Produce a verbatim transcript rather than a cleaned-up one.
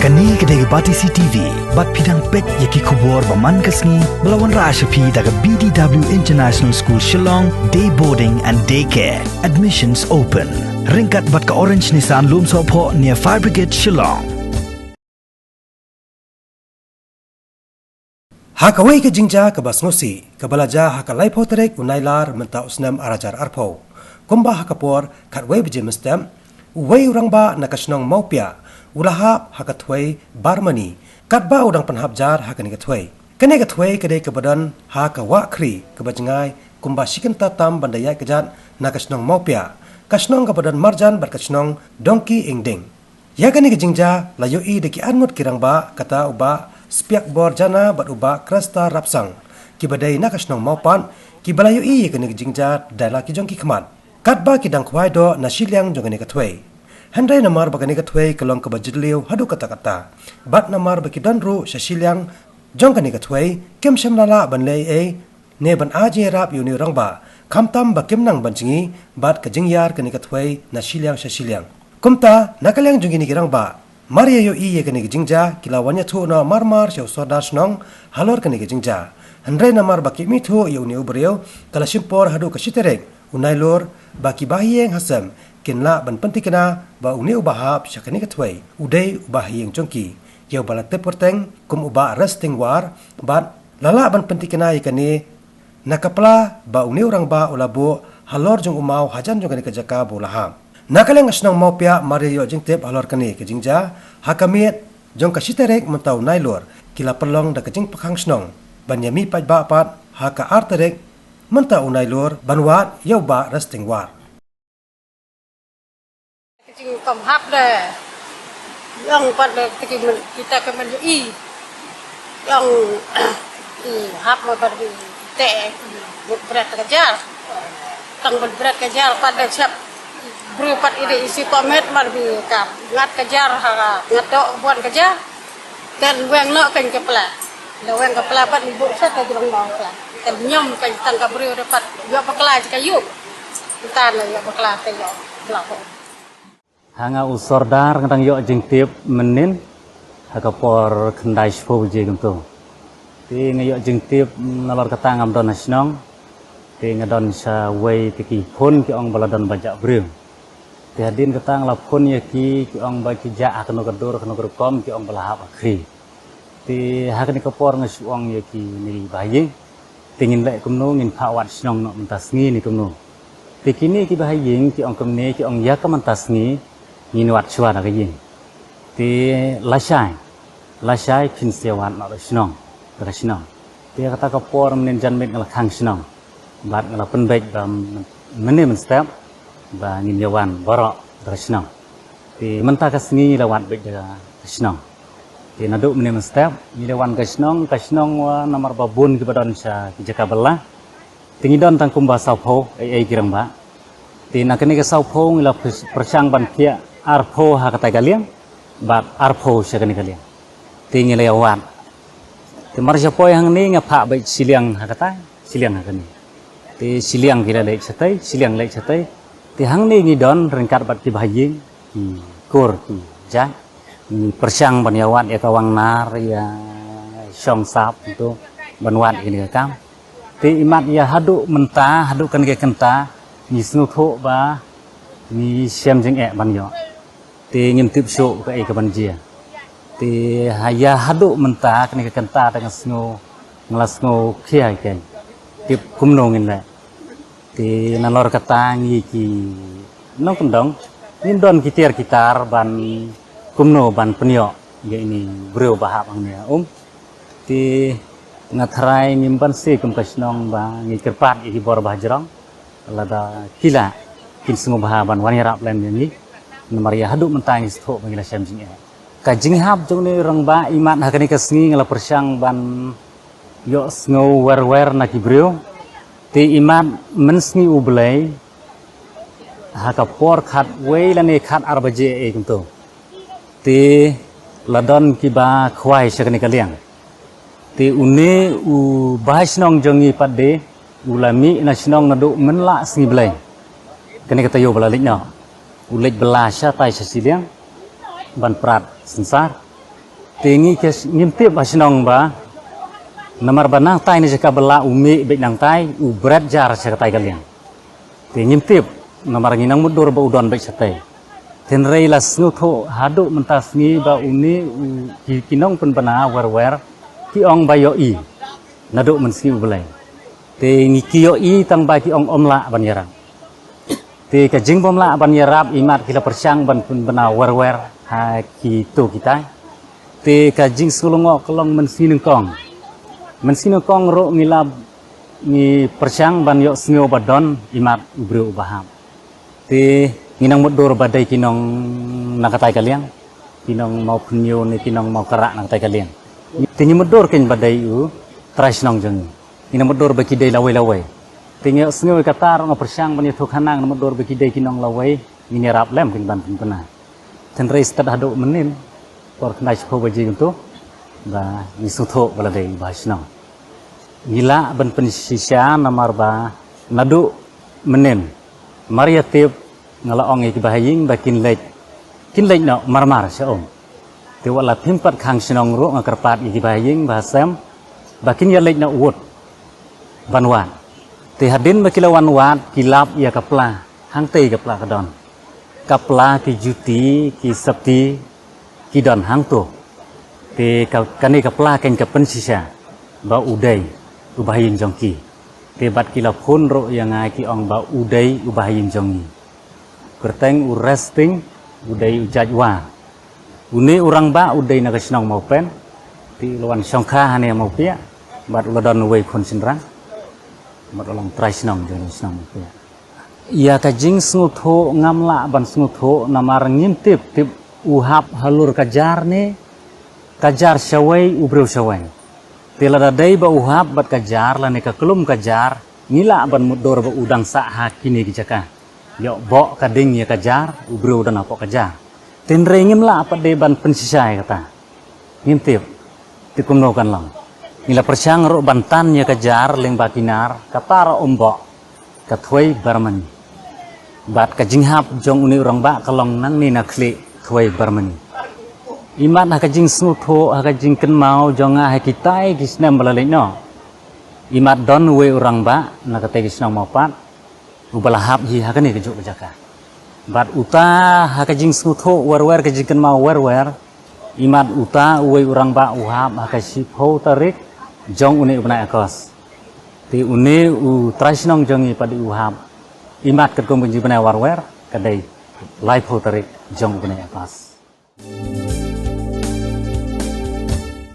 Kane ka dei ka Batesi T V, bad phi dang peit ïa ki khubor ba man ka sngi, ba la wanrah sha phi da ka B D W International School Shillong, Day Boarding and Day Care. Admissions open. Ryngkat bad ka Orange Nissan Lumsohphoh near Fire Brigade Shillong. Ha kawei ka jingjia kaba sngewsih, kaba la jia ha ka laiphew tarik u Nailar mynta u snem ar hajar arphew. Kumba ha ka por khatwei baje mynstep, uwei u rangbah na ka shnong Mawpiah, u la hap ha ka thwei Barmani, katba u dang pynhap jar ha kane ka thwei. Kane ka thwei ka dei kaba don ha ka wah Khri, kaba jngai kumba shi kynta tam ban da ïaid kjat na ka shnong Mawpiah, ka shnong kaba don marjan bad ka shnong Dongki Ingding. Ïa kane ka jingjia la ïohi da ki arngut ki rangbah, kata u Bah Spiakbor Jana bad u Bah Kresta Rapsang, kiba dei na ka shnong Mawpat, kiba la ïohi ïa kane ka jingjia da la ki jong ki khmat. Katba ki dang khwai doh na shiliang jong kane ka thwei. Hynrei namar ba kane ka thwei ka long kaba jylliew haduh katta katta, bad namar ba ki don ruh sha shiliang jong kane ka thwei, kim shym la lah ban leh ei ei ne ban ai jingïarap ïa une u rangbah, khamtam ba kim nang ban jngi bad ka jingïar kane ka thwei na shiliang sha shiliang. Kumta, na ka liang jong kine ki rangbah, mar ïa ïohi ïa kane ka jingjia, ki la wan ïathuh noh marmar sha u sordar shnong halor kane ka jingjia. Hynrei namar ba kim ithuh ïa une u briew, ka la shim por haduh ka shi tarik u Nailur, ba ki bahaïing hasem kin lah ban pyntikna ba une uba hap sha kane ka thwei u dei u bahaïing jong ki, ïa uba la tip kyrteng kum u Bah Resting War, bad la lah ban pyntikna ïa kane na ka pla ba une u rangbah u la buh halor jong u maw hajan jong kane ka jaka ba u la hap. Na ka liang ka shnong Mawpiah, mar ïa ïoh jingtip halor kane ka jingjia, ha ka miet jong ka shi tarik mynta u Nailur, ki la pynlong da ka jingpyrkhang shnong ban ïa mih paidbah pat ha ka ar tarik mynta u Nailur ban wad ïa u Bah Resting War. Ka jingkham hap de. Ïong pat de, te ki men, kita ki men i. Ïong i hap mo pat ki te, i bret ka jar. Tang bret ka jar pat de sep. Bru pat i de isi komet mar bi ka ngat ka jar ha ngat doh buan ka jar. Kan weng noh kan ka pla. La weng ka pla pat ni buk sat ka jrong bang pla. Kan nyom kan tang ka briew de pat ïoh bakla ka ïuh. Tan la ïoh bakla ka ïoh. Bla ko. Ha nga u sordar nga dang ïoh jingtip mynnin ha ka por khyndai shiphew baje kumto. Te nga ïoh jingtip nalor kata ngam don ha shnong. Te nga don sha wei te ki phone ki ong ba la don ba jah briew. Te hadien kata nga la phone ïa ki, ki ong ba ki jah ha kano ka dur, kano ka rukom, ki ong ba la hap ha Khri. Te ha kane ka por nga shu ong ïa kine ki bahaïing. Te ngin leh kumno, ngin phah wad shnong noh mynta sngi ne kumno. Te kine ki bahaïing ki ong kumne, ki ong ïa ka mynta sngi ngin wad shuwa da ka ïing. Te lashai, lashai phin sa wad noh da shnong, da ka shnong. Te kata ka por mynnin janmiet nga la khang shnong. Bad nga la pynbeit ba mynne mynstep ba ngin ïa wan baroh da ka shnong. Te mynta ka sngi ngi la wad beit da ka shnong. Te naduh mynne mynstep ngi la wan ka shnong, ka shnong wa namar ba bun kiba don sha ki jaka bylla. Te ngi don tang kumba sawphew ei ei ki rangbah. Te na kane ka sawphew ngi la pyrshang ban phiah arphew ha kata ka liang bad arphew sha kane ka liang. Te ngi la ïa wad. Te mar sha poi hangne nga phah beit shiliang ha kata, shiliang ha kane. Te shiliang ki la leit shatei, shiliang leit shatei. Te hangne ngi don ryngkat bad ki bahaïing, ki kur, ki jait. Ngi pyrshang ban ïa wad ïa ka wang nar, ïa shong sap tu ban wad ïa kane ka kam. Te imat ïa haduh mynta, haduh kane ka kynta ngi sngewthuh ba ngi shem jingeh ban ïoh. Te ngim tip shuh kaei kaban jia. Te ha ïa haduh mynta kane ka kynta te nga sngew, nga la sngew khia ïa kaei. Tip kumno ngin leh. Te nalor kata ngi ki nongkyndong ngin don ki tiar ki tar ban kumno ban pynïoh ïa ine i briew ba hap hangne ha um. Te nga tharai ngim banse kum ka shnong ba ngi kyrpad ïa ki bor ba hajrong. Lada ki lah kin sngewbha ban wan ïarap lem ïa ngi. Namar ïa haduh mynta ngi sngewthuh ba ngi la shem jingeh. Ka jinghap jong une u rangbah imat ha kane ka sngi nga la pyrshang ban ïohsngew wer wer na ki briew. Te imat mynsngi U Blei ha ka por khatwei lane khatar baje ei kumto. Te la don kiba khwai sha kane ka liang. Te une u bahashnong jong ngi pat de u la mih na shnong naduh mynla sngi Blei. Kane ka taïew ba la leit noh u leit bylla shatai sha shiliang ban prat synsar. Te ngi ke ngim tip ha shnong ba namar ba nangtai ne jaka ba la u mih beit nangtai u bret jar sha katai ka liang. Te ngim tip namar ngi nang mutdur ba u don beit shatei. Tynrei la sngewthuh haduh mynta sngi ba une u ki, ki nongpynbna wer wer ki ong ba ïohi naduh mynsngi u Blei. Te ngi ki ïohi tang ba ki ong ym lah ban ïarap. Te ka jingbym lah ban ïarap imat ki la pyrshang ban pynbna wer wer ha kito kitai. Te ka jingsngewlyngngoh ka long mynsngi nyngkong. Mynsngi nyngkong ruh ngi la ngi pyrshang ban ïohsngew ba don imat u briew uba hap. Te ngi nang mutdur ba dei ki nong na katai ka liang, ki nong Mawphynñiew ne ki nong Mawkhrah na katai ka liang. Te ngi mutdur kein ba dei u trai shnong jong ngi. Ngi nang mutdur ba ki dei lawei lawei. Te ngi ïohsngew ïa kata ruh nga pyrshang ban ïathuh khnang, nang mutdur ba ki dei ki nong lawei, ngin ïarap lem kein ban pynbna. Tynrei stet haduh mynnin por khyndai shiphew baje kumto ba ngi sngewthuh ba la dei uba ha shnong. Ngi lah ban pynshisha namar ba naduh mynnin mar ïa tip nga la ong ïa kiba ha ïing ba kin leit, kin leit noh marmar sha um. Te wat la phim pat khang shnong ruh nga kyrpad ïa kiba ha ïing ba ha sem ba kin ïa leit noh wut ban wad. Te hadien ba ki la wan wad ki lap ïa ka pla, hangtei ka pla ka don. Ka pla, ki juti, ki sopti ki don hangto. Te ka, kane ka pla kein ka pynshisha ba u dei uba ha ïing jong ki. Te bad ki la phone ruh ïa nga ki ong ba u dei uba ha ïing jong ngi. Kyrteng u Resting, u dei u jait War. Une u rangbah u dei na ka shnong Mawpen. Te u la wan shongkha hangne ha Mawpiah bad u la don uwei khun shynrang bad u long trai shnong jong ka shnong Mawpiah. Ïa ka jingsngewthuh ngam lah ban sngewthuh namar ngim tip, tip u hap halor ka jar ne ka jar shawei, u briew shawei. Te lada dei ba u hap bad ka jar lane ka klum ka jar, ngi lah ban mutdur ba u dang sah ha kine ki jaka. Ïoh boh ka ding ïa ka jar, u briew u don hapoh ka jar. Tynrei ngim lah pat de ban pynshisha ïa kata. Ngim tip, te kumno kan long. Ngi la pyrshang ruh ban tan ïa ka jar lyngba ki nar, kata ruh ym boh. Ka thwei barmani. Bad ka jinghap jong une u rangbah ka long nangne na khlieh thwei barmani. Imat ha ka jingsngewthuh, ha ka jingkynmaw jong nga ha kitai ki snem ba la leit noh. Imat don uwei u rangbah na katei ka shnong Mawpat uba la hap hi ha kane kajuh ka jaka. Bad uta ha ka jingsngewthuh wer wer, ka jingkynmaw wer wer, imat uta uwei u rangbah u hap ha ka shiphew tarik jong une u bnai August. Te une u trai shnong jong ngi pat u hap imat katkum ka jingbnai wer wer, ka dei laiphew tarik jong u bnai August.